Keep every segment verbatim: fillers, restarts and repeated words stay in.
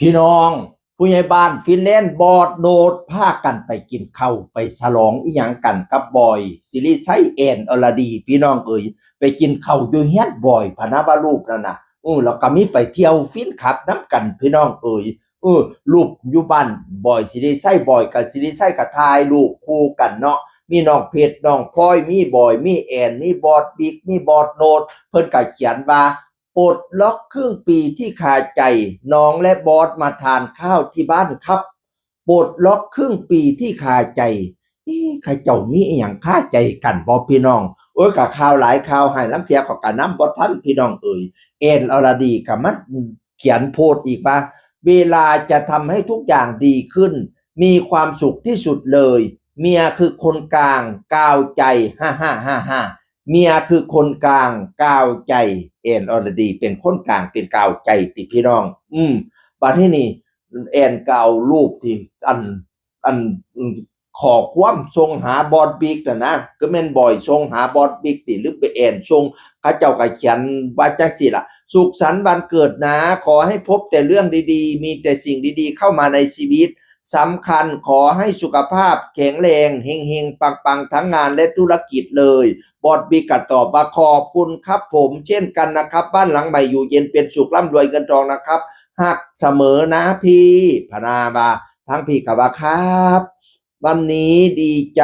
พี่น้อง ผู้ใหญ่บ้านฟินแลนด์ บอสโนด พากันไปกินข้าวไปฉลองอีหยังกันกับบอย ศิริชัย แอน อรดี พี่น้องเอ๋ย ไปกินข้าวอยู่เฮือนบอยพะนะว่ารูปนั่นน่ะ เออ แล้วก็มีไปเที่ยวฟินคลับนำกันพี่น้องเอ๋ย เออ รูปอยู่บ้านบอย ศิริชัย บอยกับศิริชัยก็ถ่ายรูปคู่กันเนาะ มีน้องเพชร น้องพลอย มีบอย มีแอน มีบอสบิ๊ก มีบอสโนด เพิ่นก็เขียนว่า ปลดล็อกครึ่งปีที่คาใจ น้องและบอสมาทานข้าวที่บ้านครับ ปลดล็อกครึ่งปีที่คาใจ เอ๊ะ เขาเจ้ามีอีหยังคาใจกันบ่พี่น้อง โอ้ย ก็ข่าวหลายข่าวให้ ลางเทื่อก็กะนำบ่ทันพี่น้องเอ๋ย แอน อรดีก็มาเขียนโพสต์อีกว่า เวลาจะทำให้ทุกอย่างดีขึ้น มีความสุขที่สุดเลย เมียคือคนกลาง กาวใจ ฮ่าฮ่าฮ่าฮ่า เมียคือคนกลาง กาวใจ แอน อรดี เป็นคนกลาง เป็นกาวใจติพี่น้อง อืม บัดทีนี้ แอนก็เอารูปที่อัน อัน ข้อความส่งหาบอสบิ๊กน่ะนะ คือแม่นบอยส่งหาบอสบิ๊กติ หรือไปแอนส่ง เขาเจ้าก็เขียนว่าจังซี่ล่ะ สุขสันต์วันเกิดนะ ขอให้พบแต่เรื่องดีๆ มีแต่สิ่งดีๆ เข้ามาในชีวิต สำคัญขอให้สุขภาพแข็งแรง เฮงๆ ปังๆ ทั้งงานและธุรกิจเลย บอสบิ๊กก็ตอบว่า ขอบคุณครับผม เช่นกันนะครับ บ้านหลังใหม่อยู่เย็นเป็นสุข ร่ำรวยเงินทองนะครับ ฮักเสมอนะพี่ พะนาว่า ทางพี่ก็ว่า ครับ วันนี้ดีใจ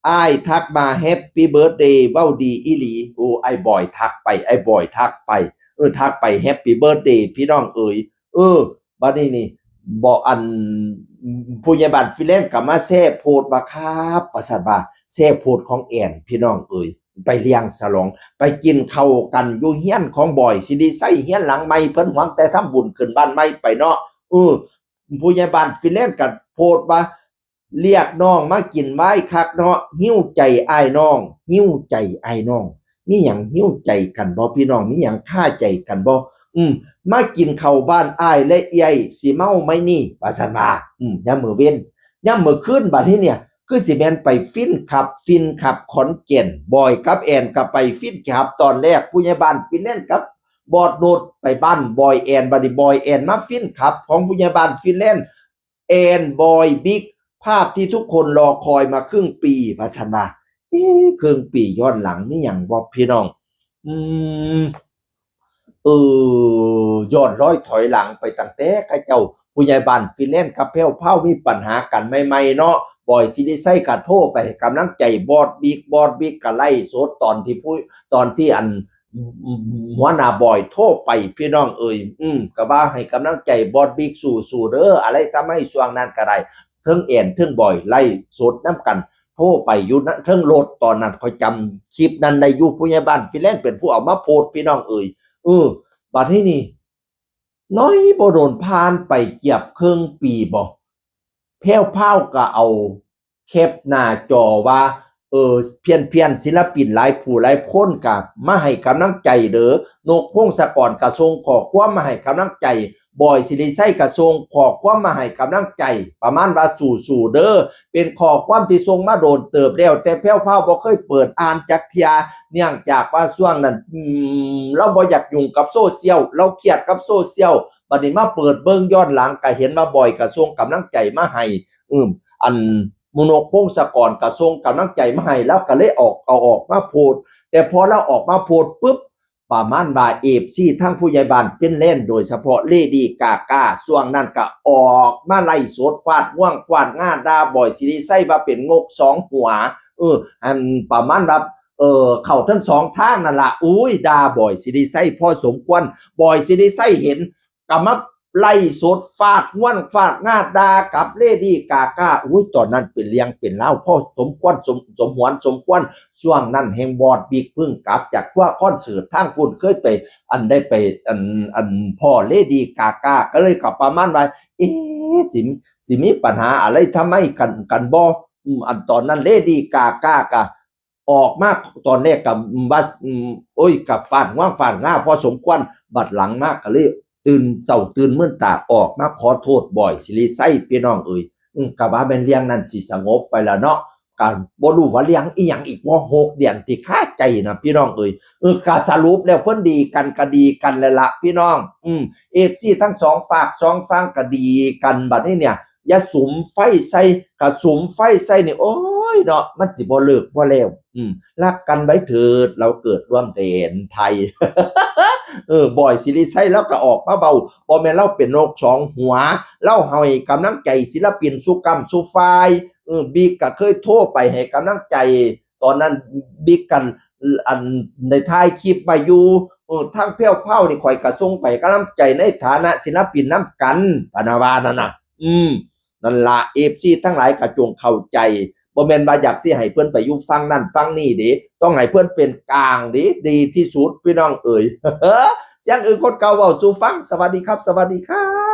อ้ายทักมา แฮปปี้เบิร์ธเดย์ เว้าดีอีหลี โอ้ อ้ายบอยทักไป อ้ายบอยทักไป เออ ทักไป แฮปปี้เบิร์ธเดย์ พี่น้องเอ๋ย เออ บัดนี้นี่ บ่ อัน ผู้ใหญ่บ้านฟินแลนด์ก็มาแชร์โพสต์ว่า ครับ ว่าซั่นว่า แชร์โพสต์ของแอน พี่น้องเอ๋ย ไปเลี้ยงฉลอง ไปกินข้าวกันอยู่เฮือนของบอย ศิริชัย เฮือนหลังใหม่ เพิ่นหวังแต่ทำบุญขึ้นบ้านใหม่ไปเนาะ เออ ผู้ใหญ่บ้านฟินแลนด์ก็โพสต์ว่า เรียกน้องมากินไวน์คักเนาะ หิวใจอ้ายน้อง หิวใจอ้ายน้อง มีหยังหิวใจกันบ่พี่น้อง มีหยังคาใจกันบ่ อืม มากินข้าวบ้านอ้ายและเอื้อย สิเมาไหมนี่ ว่าซั่นว่า อืม ยามมื้อเว็น ยามมื้อคืนบัดนี้เนี่ย คือสิแม่นไปฟินคลับ ฟินคลับขอนแก่น บอยกับแอนก็ไปฟินคลับ ตอนแรกผู้ใหญ่บ้านฟินแลนด์กับบอสโนดไปบ้านบอยแอน บัดนี้บอยแอนมาฟินคลับของผู้ใหญ่บ้านฟินแลนด์ แอน บอย บิ๊ก ภาพที่ทุกคนรอคอยมาครึ่งปี ว่าซั่นว่า เอ๊ะ ครึ่งปีย้อนหลังมีหยังบ่พี่น้อง อืม เออ ย้อนรอยถอยหลังไปตั้งแต่เขาเจ้า ผู้ใหญ่บ้านฟินแลนด์กับแพรวพราวมีปัญหากันใหม่ๆ เนาะ บอย ศิริชัยก็โทรไปให้กำลังใจบอสบิ๊ก บอสบิ๊กก็ไลฟ์สดตอนที่ผู้ ตอนที่อัน หัวหน้าบอยโทรไป พี่น้องเอ๋ย อืม ก็ว่าให้กำลังใจบอสบิ๊ก สู้ๆ เด้อ อะไรทำให้ช่วงนั้นก็ได้ เทิงแอน เทิงบอย ไลฟ์สดนำกัน โทรไปอยู่นะ เทิงรถ ตอนนั้นข้อยจำคลิปนั้นได้อยู่ ผู้ใหญ่บ้านฟินแลนด์เป็นผู้เอามาโพสต์ พี่น้องเอ๋ย เออ บัดนี้นี่ น้อยบ่โดนผ่านไปเกือบครึ่งปีบ่ แพรวพราวก็เอาแคปหน้าจอว่า เออ เพี้ยนๆ ศิลปินหลายผู้หลายคนก็มาให้กำลังใจเด้อ นกพงศกรก็ส่งข้อความมาให้กำลังใจ บอย ศิริชัยก็ส่งข้อความมาให้กำลังใจ ประมาณว่า สู้ๆ เด้อ เป็นข้อความที่ส่งมาโดนเติบแล้ว แต่แพรวพราวบ่เคยเปิดอ่านจักเทื่อ เนื่องจากว่าช่วงนั้น อืม ลาวบ่อยากยุ่งกับโซเชียล ลาวเครียดกับโซเชียล บัดนี้มาเปิดเบิ่งย้อนหลังก็เห็นว่าบอยก็ส่งกำลังใจมาให้ อืม อันหมู่นกพงศกรก็ส่งกำลังใจมาให้ ลาวก็เลยออก เอาออกมาโพสต์ แต่พอลาวออกมาโพสต์ปุ๊บ ประมาณว่า เอฟซี ทั้งผู้ใหญ่บ้านฟินแลนด์ โดยเฉพาะเลดี้กากา ช่วงนั้นก็ออกมาไลฟ์สดฟาดงวงฟาดงาด่าบอย ศิริชัย ว่าเป็นงกสองหัว เออ อันประมาณว่า เออ เข้าทั้งสองทางนั่นล่ะ อุ้ย ด่าบอย ศิริชัย พอสมควร บอย ศิริชัย เห็น ก็มาไลฟ์สดฟาดงวงฟาดงาด่ากับเลดี้กากา อุ้ย ตอนนั้นเป็นเรื่องเป็นราวพอสมควร สม สมหวนสมควร ช่วงนั้นแฮงบอสบิ๊กเพิ่งกลับจากทัวร์คอนเสิร์ต ทางพุ้นเคยไป อันได้ไป อัน อันพ้อเลดี้กากา ก็เลยก็ประมาณว่า เอ๊ะ สิ สิมีปัญหาอะไรทำไมกัน กันบ่ อืม อันตอนนั้นเลดี้กากาก็ออกมา ตอนแรกก็ว่า อืม โอ้ย ก็ฟาดงวงฟาดงาพอสมควร บัดหลังมาก็เลยตื่นเช้าตื่นมืนตาออกมาขอโทษบอย ศิริชัย พี่น้องเอ๋ย อืม ก็ว่าแม่นเรื่องนั้นสิสงบไปแล้วเนาะ ก็บ่รู้ว่าเรื่องอีหยังอีกว่าหกเดือนที่คาใจนะพี่น้องเอ้ย เออ ก็สรุปแล้วเพิ่นดีกันก็ดีกันแล้วละพี่น้อง อืม เอฟซี ทั้งสองฝากสองฝั่งก็ดีกันบัดนี้เนี่ย อย่าสุมไฟใส่ ก็สุมไฟใส่นี่ โอ้ยเนาะ มันสิบ่เลิกบ่แล้ว อืม รักกันไว้เถิด เราเกิดร่วมแดนไทย เออ บอยศิริชัยแล้วก็ออกมาเว้า บ่แม่นเราเป็นนกสองหัว เราให้กำลังใจศิลปินสู่ก้ำสู่ฝ่าย เออ บิ๊กก็เคยโทรไปให้กำลังใจ ตอนนั้นบิ๊กกัน อัน ได้ถ่ายคลิปไว้อยู่ เออ ทางแพรวพราวนี่ข้อยก็ส่งไปกำลังใจในฐานะศิลปินนำกัน พะนะว่านั่นน่ะ อืม นั่นล่ะ เอฟซี ทั้งหลายก็จงเข้าใจ บ่แม่นว่าอยากสิให้เพิ่นไปอยู่ฝั่งนั้นฝั่งนี้เด้ ต้องให้เพิ่นเป็นกลางเด้ ดีที่สุดพี่น้องเอ๋ย เสียงอื่นคนเก่าเว้าสู่ฟัง สวัสดีครับ สวัสดีครับ